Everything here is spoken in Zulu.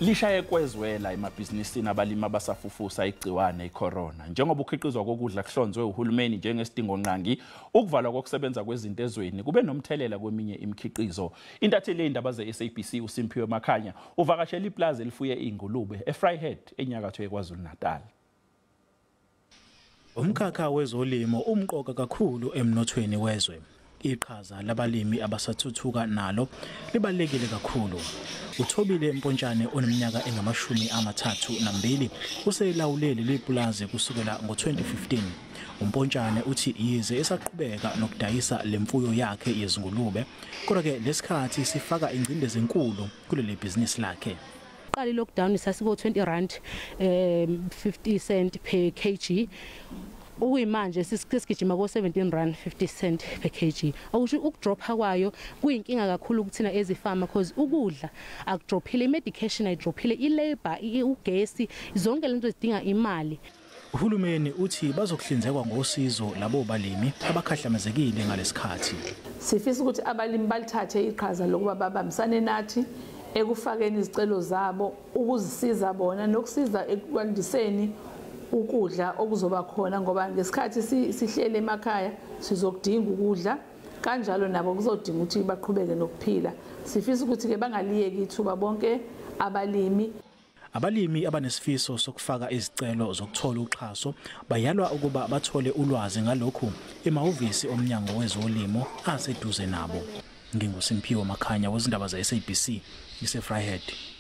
Lishaye kwezwela emabhizinisini abalimi abasafufusa igciwane icorona. Njengoba ukukhiqizwa kokudla kuhlonzwe uhulumeni njengesidingonqangi, ukuvalwa kokusebenza kwezinto ezweni kube nomthelela kweminye imikhiqizo. Intatheli yezindaba ze-SABC uSimphiwe Makhanya uvakashela iplazi elifuye ingulube eVryheid enyakatho yeKwaZulu-Natal. Umkhakha wezolimo umqoka kakhulu emnothweni wezwe. Iqhaza labalimi abasathuthuka nalo libalulekile kakhulu. Uthobile Mpontshane oneminyaka engama-32 uselawuleli lipulazi kusukela ngo-2015. Umpontshane uthi yize esaqhubeka nokudayisa lemfuyo yakhe yezingulube, kodwa ke lesikhathi sifaka ingcindezi enkulu kuleli bhizinisi lakhe. Qala i-lockdown sasiko 20 rand 50 cent per kg. Okuyimanje sisigijima ko 17 rand 50 cent per kg. Okusho ukudropha kwayo kuyinkinga kakhulu kuthina ezifama, because ukudla akudrophile, i-medication ayidrophile, i-labor, ugesi, zonke lento zidinga imali. Uhulumeni uthi bazokuhlinzekwa ngosizo labo balimi abakhahlamezekile ngalesikhathi. Sifisa ukuthi abalimi balithathe iqhaza lokuba babambisane nathi ekufakeni izicelo zabo ukuzisiza bona nokusiza ekwandiseni ukudla okuzoba khona, ngoba ngesikhathi sihlele emakhaya sizokudinga ukudla, kanjalo nabo kuzodinga ukuthi baqhubeke nokuphila. Sifisa ukuthi ke bangaliyeki ithuba bonke abalimi. Abalimi abanesifiso sokufaka izicelo zokuthola uxhaso bayalwa ukuba bathole ulwazi ngalokhu emahhovisi omnyango wezolimo aseduze nabo. NginguSimphiwe Makhanya wezindaba ze-SABC ngiseVryheid.